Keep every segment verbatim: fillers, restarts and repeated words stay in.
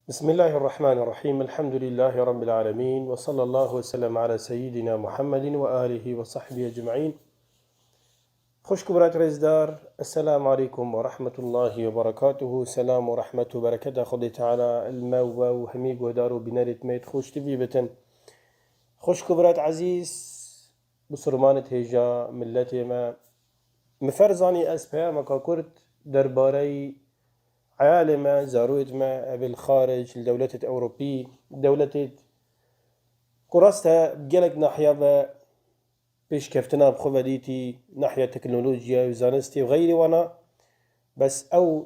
بسم الله الرحمن الرحيم. الحمد لله رب العالمين. وصلى الله وسلم على سيدنا محمد وآله وصحبه أجمعين. Xwişk û birat rêzdar, Esselamu aleykum ve rahmetullahi ve berekatuhu. Selam û rehmet û bereketa Xwedê Teala li me û we û hemî guhdar û bînerêt me yê Xweş T V bitin. Xwişk û birat ezîz, Bisurmanêt hêja, milletê me. Min fer zanî ez peyameka kurt derbareyî eyalê me, zaroyêt me, evê li xaric, li dewletêt Ewropî, dewletêt ku rast e, bi gelek nahiya ve pêşkeftina bi xwe vedîtî, nahiya teknolojiyê û zanistê û xeyrê wana, bes ew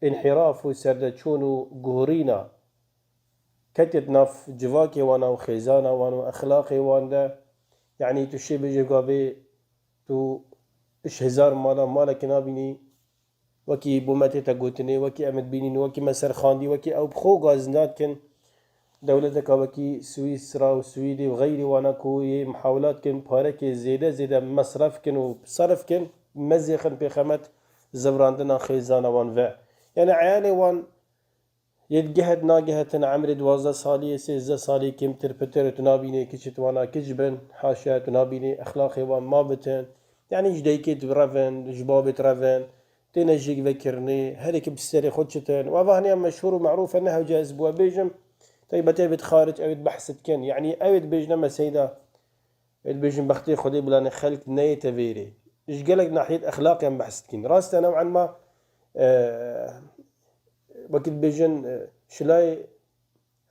înhîraf û serdeçûn û guhurîna ketiye di nav civakê wan û xêzana wan û exlaqê wan de. Yanî tu şê bêje gavê tu ji hezar mala malekê nabînî, wekî bo me tête gotinê, wekî em dibînîn, wekî me ser xwendî, wekî ew bi xwe gazinda dikin. Dewleteka wekî Swîsra û Swîdê û xeyrî wana ku yê mihawilat dikin, parekê zêde zêde mesref kin û serf kin, mezêxin pêxemet zivrandina xêzana wan ve. Yanî eyalê wan yê digehet nagehetin emrê duwazdeh salî yê sêzdeh salî kêmtir pitir tu nabînê kiçit wana kiç bin, haşa tu nabînê exlaqê wan ma bitin. Yanî ji dayikê tu revin, ji babê tu revin, têne jêk vekirinê, herêkî bi serê xwe çitin. Û eva heniya meşhûr û merûf e, ne hewce ez bi we bêjim. Taybetê evêt xaric, evêt behs dikin. Yanî evêt bêjine me seyda. Ê dibêjin bextê Xwedê bilanê xelk neyête vêrê. Ji gelek nahiyet exlaqê em behs dikin. Rast e, new'an ma, e, wekî dibêjin, e, şilayê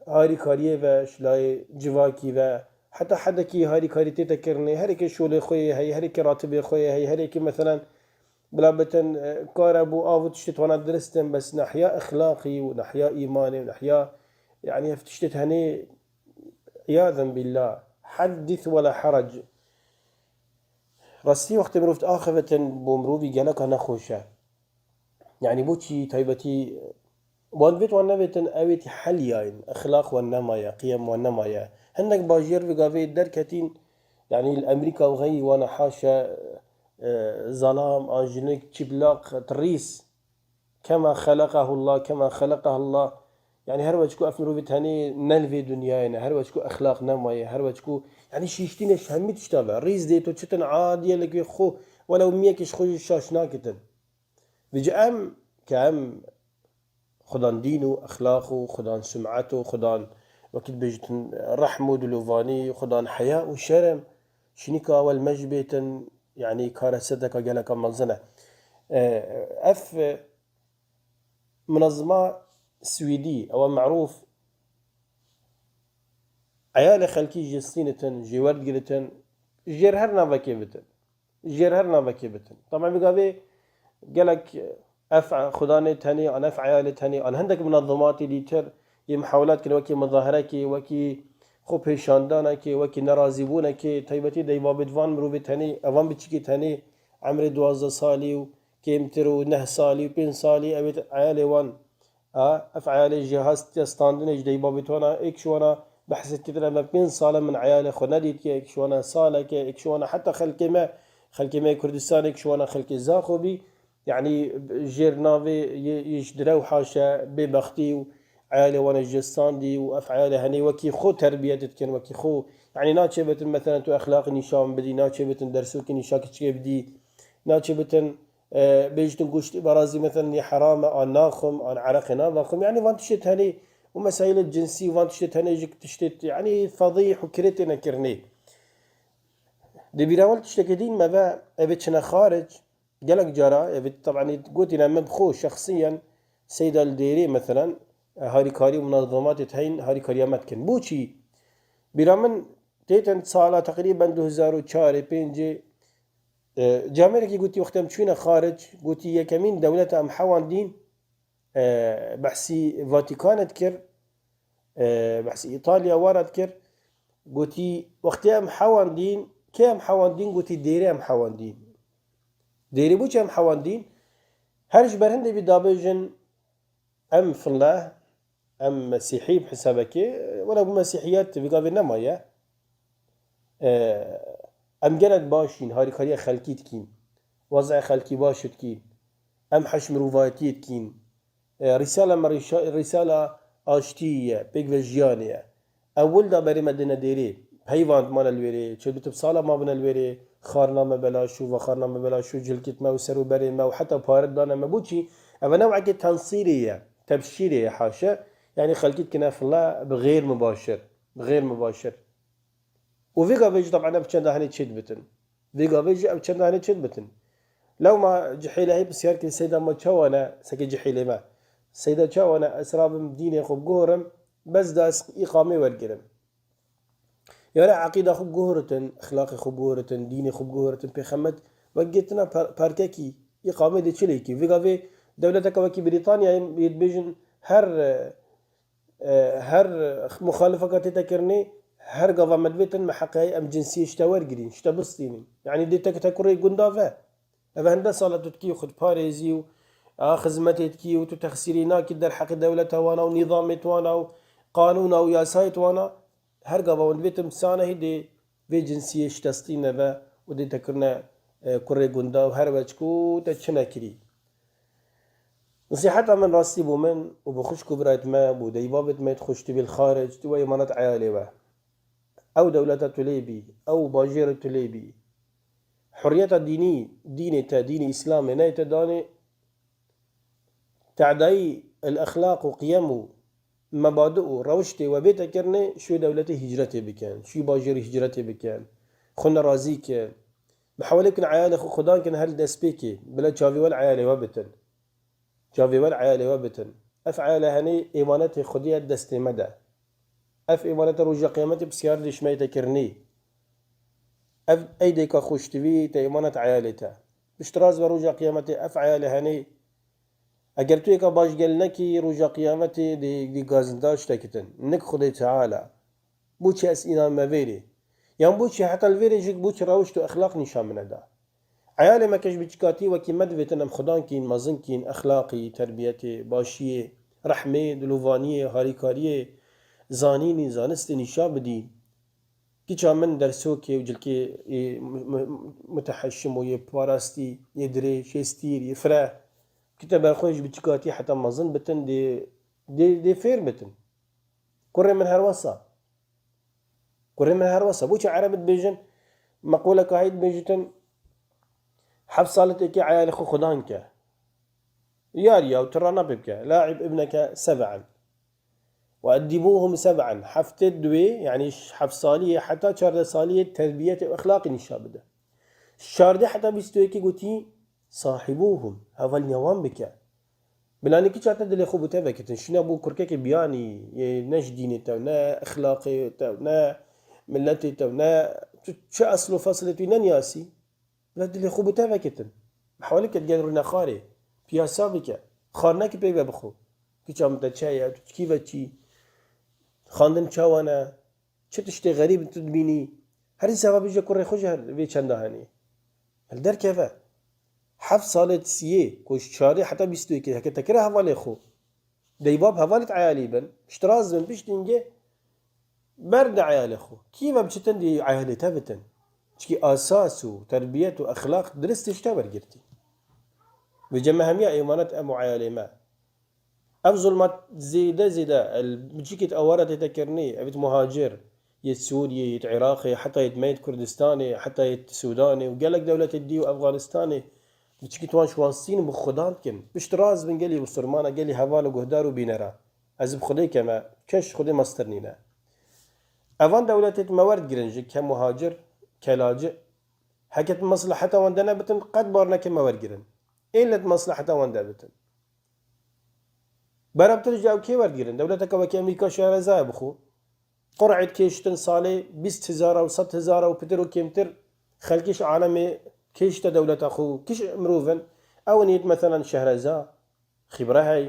harîkariyê ve, şilayê civakî ve, heta hedekî harîkarî tête kirinê, herêkê şolê xwe yê heyî, herêkê ratibê xwe yê heyî, herêkê meselen bila bitin, e, kare bû av û tiştê wana dirist in, bes nahiya exlaqî û nahiya îmanê û nahiya, yanî ev tiştê tenê, îyazen bîllah, heddîs wela herec. Rastî wextê mirov diaxivitin bo mirovî geleka nexweş e. Yanî bo çî taybetî wan divêt wan nevêtin, ewêtî heliyayîn, exlaq wan nemaye, qiyem wan nemaye. Hindek bajêr vê gavê derketîn, yanî li Emerîka û xeyrî wana haşa, e, zalam, an jinik, çîplaq, tirîs. Kema xeleqahullah, kema xeleqahullah. Yanî her weç ku ev mirovî tenê ne li vê dinyayê ne, her weç ku exlaq nemaye, her weç ku, yanî şîştîne ji hemî tişta ve. Rîz dê to çitin adiye li vê xwe, welew miyekê ji xwe jî şaş nakitin. Vêce em, ke em xudan dîn û exlaq û xudan sum'et û xudan wekî dibêjitin rehm û dilovanî, xudan heya û şerm, şinika ewel me jî bêtin, yanî kare sedeka geleka mezin e. E, ev, e, munezima Swîdî, ew e merûf, eyalê xelkî jê stînitin, jê werdigiritin, jêr her navekê bitin. Jêr her navekê bitin. Tamam, vê gavê gelek ev xudanê tenê, an ev eyalê tenê, an hindek munazimatê dîtir yê mihawilat kirin, wekî muzahirekê, wekî xwepêşandanekê, wekî nerazîbûnekê, taybetî deybabêt van mirovê tenê, evan biçîkê tenê, emrê duwazdeh salî û kêmtir û neh salî û pênc salî, ew ê eyalê wan A, ev eyalê jê hastiye standinê ji deybabêt wana, êk ji wana behsê kir, me pênc sal e min eyalê xwe nedîtiye, êk ji wana salek e, êk ji wana heta xelkê me, xelkê me yê Kurdistanê, êk ji wana xelkê Zaxo bî. Yanî jêr navê yê, yê ji direw haşe bêbextî û eyalê wana jê standî û ev eyalê henê wekî xwe terbiyet dikin, wekî xwe. Yanî naçê bitin, meselen tu exlaqî nîşan bidî, naçê bitin dersokî nîşa kiçikê bidî, naçê bitin, e, bêjtin goştê berazî, meselen, yê heram e, an naxwim, an ereqê navaxwim. Yanî van tiştê tenê û mesaîlê cinsî, van tiştê tenê jî tiştê, yanî fedîh û kirê têne kirinê. Di bîra wan tiştekê dîn me ve, evê çine xaric, gelek cara, evê tebanî gotîne min bi xwe şexsiyen, seyda li dêrê, meselen, e, harîkarî û munazematê heyîn harîkariya me dikin. Bo çî? Bîra min têtin sala teqrîben du hezar û çarê pêncê, E, camêrekî gotî, wextê em çûyne xaric, gotî, yekemîn dewleta em hewandîn, e, behsî Vatikanê dikir, e, behsî Îtalya wara dikir. Gotî, wextê em hewandîn, kê em hewandîn? Gotî, dêrê em hewandîn. Dêrê bo çi em hewandîn? Her ji ber hindê bî dabêjin, em finleh, em mesîhî bi hesabekê, wela bû mesîhiyet vî gavê nemaye. E, em gelek baş in, harîkariya xelkî dikîn, wez'ê xelkî baş dikîn, em heş mirovayetiyê dikîn. E, rîsala me rîşa-, rîsala aştiyê ye, pêk ve jiyanê ye. Ewil da berê me dêne dêrê, peyvand mane li wêrê, çêbitim sala mabine li wêrê, xarina me belaş û vexarina me belaş û cilkit me û ser û berê me û heta pare dane me. Boçî? Eve newekê tensîrê ye, tebşîrê ye haşe. Yanî xelkî dikine file bi xêr mibaşir, bi xêr mibaşir. Û vê gavê jî taban ev çenda henê çê dibitin. Vê gavê jî ev çenda henê çê dibitin. Lewma Cihêlehî pisyar kir, Seyda ma çawa ne, seke Cihêlê me. Seyda çawa ne, ez rabim dînê xwe biguhorim, bes da ez îqamê wergirim. Yare eqîda xwe biguhoritin, exlaqê xwe biguhoritin, dînê xwe biguhoritin, pêxemet wek girtina per-, perkekî, îqamê dê çi lêkî. Vê gavê dewleteke wekî Brîtanyayê yê dibêjin her, e, e, her muxalifeka tête kirinê, her gava me divêtin me heqê em cinsiyê ji te wergirîn, ji te bistînin. Yanî dê te kite kurê gunda ve. Ev hende sala tu dikî xwe diparêzî û a xizmetê dikî û tu texsîrî nakî derheqê dewleta wana û nîzamê wana û qanûna û yasayê wana, her gava hûn divêtin bi sanehî dê vê cinsiyê şikestîne ve û dê te kirine, e, kurê gunda û her weçik û te çi nekirî. Nisîheta min rastî bo min û bo xwişk û birayt me, bo deyî babet me yê xweştî bî li xaric, tu we emanet eyalê we. Ew dewleta tu lê bî, ew bajêrê tu lê bî. Hurriyeta dînî, dînê te, dînê Îslamê neyê te danê, tedayî el-exlaq û qiyem û mebadi û rewiştê we bête kirinê, şû dewletê hîcretê bikin, şû bajêrê hîcretê bikin, xwe nerazî kin. Bi hewlê bikin eyalê xwe xudan kin her li destpêkê, bila çavê we li eyalê we bitin. Çavê we li eyalê we bitin. Ev eyale henê êmanetê Xwedê ye destê me de. Ev êmanete roja qiyametê pisyar dê ji me yê te kirinê. Ev eydêka xweştivî te êmanet eyalê te. Piştrast ve roja qiyametê ev eyale henê. Eger tu yêka baş gel nekî, roja qiyametê dê, dê gazinda ji te kitin. Nik Xwedê Teala. Bo çi ez înan me vêrê? Yan bo çi heta li vêrê jî bo çi rewişt û exlaq nîşan min neda? Eyalê me ke ji biçikatî wekî me divêtin em xudan kîn, mezin kîn, exlaqî, terbiyetê, başiyê, rehmê, dilovaniyê, harîkariyê, zanînî, zanistê nîşan bidîn. Kiça min dersokê û cilkê yê mu-, mu-, muteheşim û yê parastî, yê dirêj, yê stîr, yê fireh, kite ber xwe ji biçikatî heta mezin bitin dê, dê, dê fêr bitin. Kurê min her wesa. Kurê min her wesa. Bo çi Ereb dibêjin, meqoleka heyî dibêjitin, heft salê têkê eyalê xwe xudan ke. Yar ya û tirana pê bike. La'ib ibneke seb'an. Ve eddibuhum seb'an. Heftê duwê, yanî heft saliyê heta çardeh saliyê terbiyetê û exlaqî nîşa bide. Çardeh heta bîst û yekê gotî, sahibuhum. Hevalniya wan bike. Bilanî kiça te dilê xwe bi te vekitin. Şîna bû kurkekê biyanî, yê ne ji dînê te, ne exlaqê te, ne miletê te, ne tu çi esl û feslê tu neniyasî. Bila dilê xwe bi te vekitin. Bi hewlê ke digel rûne xarê. Piyasa bike. Xarnekî pê ve bixwe. Kiça min te çi ye, tu kî ve çî. Xandin çawa ne. Çi tiştê xerîb tu dibînî? Herî zava bêje kurê xwe ji her vê çenda henê. Li derkeve. Heft salê siyê, ku ji çarê heta bîst û yekê, heke te kire hevalê xwe. Deybab hevalê te eyalî bin, piştrast bin, pişt hingê berde eyalê xwe. Kî ve biçitin dê eyalê te bitin. Çikî asas û terbiyet û exlaq dirist tişte wergirtî. Vêce me hemiya êmanet em û eyalê me. Ev zulmat zêde zêde el biçikêt awara tête kirinê, evêt muhacir, yêt Sûriyê, yêt Iraqê, heta yêt me yêt Kurdistanê, heta yêt Sûdanê û gelek dewletê dî û Efganistanê, biçikêt wan şwansîn bi xudan dikin. Pişt rast bin gelî musulmana, gelî heval û guhdar û bînera. Ez bi Xwedê keme, keş Xwedê mestir nîne. Evan dewletêt me werdigirin ji ke muhacir, kelaci. Heket mesleheta wan de nebitin, qet bar neke me wergirin. Êlet mesleheta wan de bitin. Berabtir ji ew kê werdigirin? Dewleteke wekî Amerîka şehrezaya bixwe. Qur'ê dikêşitin salê bîst hezara û sed hezara û pitir û kêmtir xelkê ji alemê kêşite dewleta xwe. Kî ji mirov in? Ew in yêt meselen şehreza, xibre hey,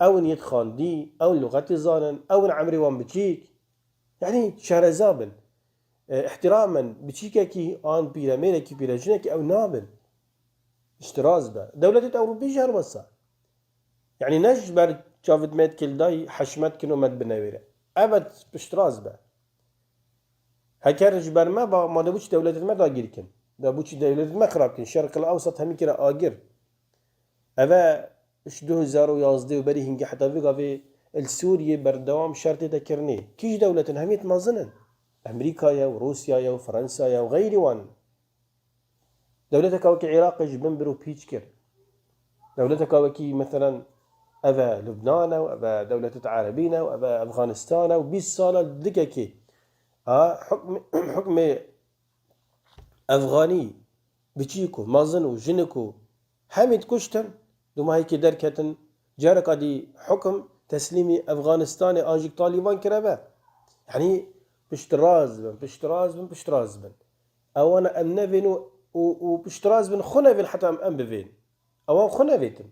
ew in yêt xandî, ew in luxetê zanin, ew in emrê wan biçîk. Yanî şehreza bin. E, îhtiramen biçîkekî an pîremêrekî pîrejinekî ew nabin. Îştiraz be. Dewletêt Ewropî jî her wesa. Yanî ne ji ber çavit me dikildayî heşmet kin û me dibinewêre. Evet, piştrast be. Heker ji ber me ba, ma de bû çi dewletêt me dagîr kin. De bû çi dewletêt me xirab kin. Şerqil Ewsat hemî kire agir. Eve ji du hezar û yazdeh û berî hingî heta vê gavê li Sûriyê berdewam şer tête kirinê. Kî ji dewletin hemî mezin in. Amerîka ye û Rûsya ye û Fransa ye û xeyrî wan. Dewleteka wekî Iraqê ji bin bir û pîç kir. Dewleteka wekî, meselen, ev e Lubnan e û ev e dewletê Erebî ne û ev e Efxanistan e û bîst sal e dikekê. A, hukm-, hukmê Efxanî, biçîk û mezin û jinik û hemî dikuştin, dûmahekê derketin, careka dî hukum teslîmî Efxanistanê an jî Talîban kireve. Yanî piştrast bin, piştrast bin, piştrast bin. Ewana em nevên û, û, û piştrast bin, xwe nevên heta em, em bivên. Ewan xwe nevêtin.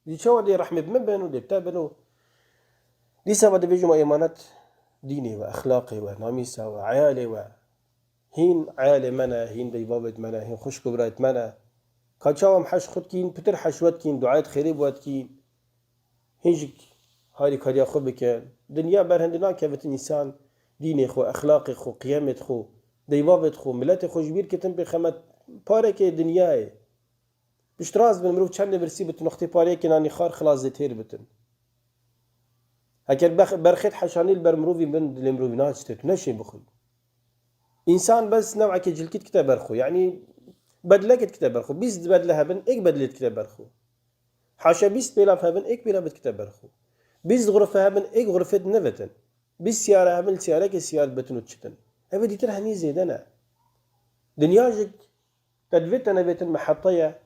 Dî çawa dê rehmê bi min bin û dê bi te bin û dîsa ve dibêjim we emanet dînê we, exlaqê we, namîsa we, eyalê we. Hîn eyalê me ne, hîn deyvavêt me ne, hîn xwişk û birayêt me ne. Ka çawa em heş xwe dikîn, pitir heş we dikîn, duayêt xêrê bi we dikîn. Hîn jî harîkariya xwe bikin. Dinya berhindi nakevitin însan dînê xwe, exlaqê xwe, qiyemêt xwe, deyvavêt xwe, miletê xwe ji bîr kitin pê xemet parekê dinyayê. Piştrast bin, mirov çendê birsî bi tu noxtê pareyekê nanî xwar xilas dê têr bitin. Heker bex-, berxêt heşanî li ber mirovî bin, dilê mirovî naçite, tu neşê bixwî. Însan bes newekê cilkî dikite ber xwe, yanî bedlekê dikite ber xwe. Bîst bedle hebin, êk bedlê dikite ber xwe. Haşa bîst pêlav hebin, êk pêlav dikite ber xwe. Bîst xurfe hebin, êk xurfê dinevetin. Bîst siyare hebin, li siyarekê siyar dibetin û diçitin. Ev ê dîtir hemî zêde ne. Dinya jî te divê te nevêtin mehete ye.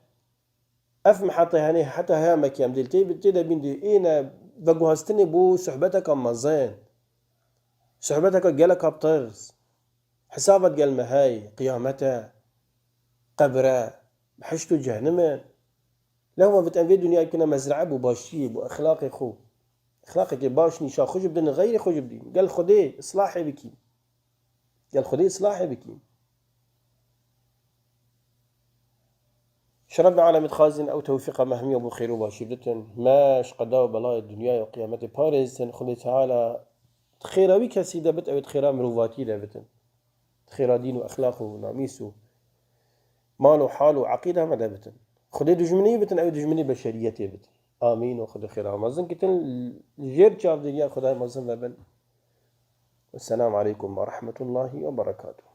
Ev mehete henê heta heya mekî em dê li tê, tê de bîn dê ê ne veguhastinê bo sohbeteka mezin. Sohbeteka geleka bi tirs. Hesaba digel me hey, qiyamet e, qebir e, behişt û cehennem e. Lewma vit em vê dinyayê bikine mezree bo başiyê, bo exlaqê xwe. Exlaqekê baş nîşa xwe jî bidin, xeyrê xwe jî bidîn. Gel Xwedê islahê bikîn. Gel Xwedê islahê bikîn. Ji Rebbê Alemê dixwazin ew tewfîqa me hemiya bo xêr û başî bitin. Me ji qeda û belayê dinyayê û qiyametê parêzin. Xwedê Teala di xêra wî kesî de bit, ew ê di xêra mirovatî de bitin. Di xêra dîn û exlaq û namîs û mal û hal û eqîda me de bitin. Xwedê dijminî bitin, ew dijminî beşeriyetê bitin. Amîn û Xwedê xêra mezin kitin. Li jêr çavdêriya Xwedayê mezin ve bin. Wesselamu aleykum ve rahmetullahi ve berekatuhu.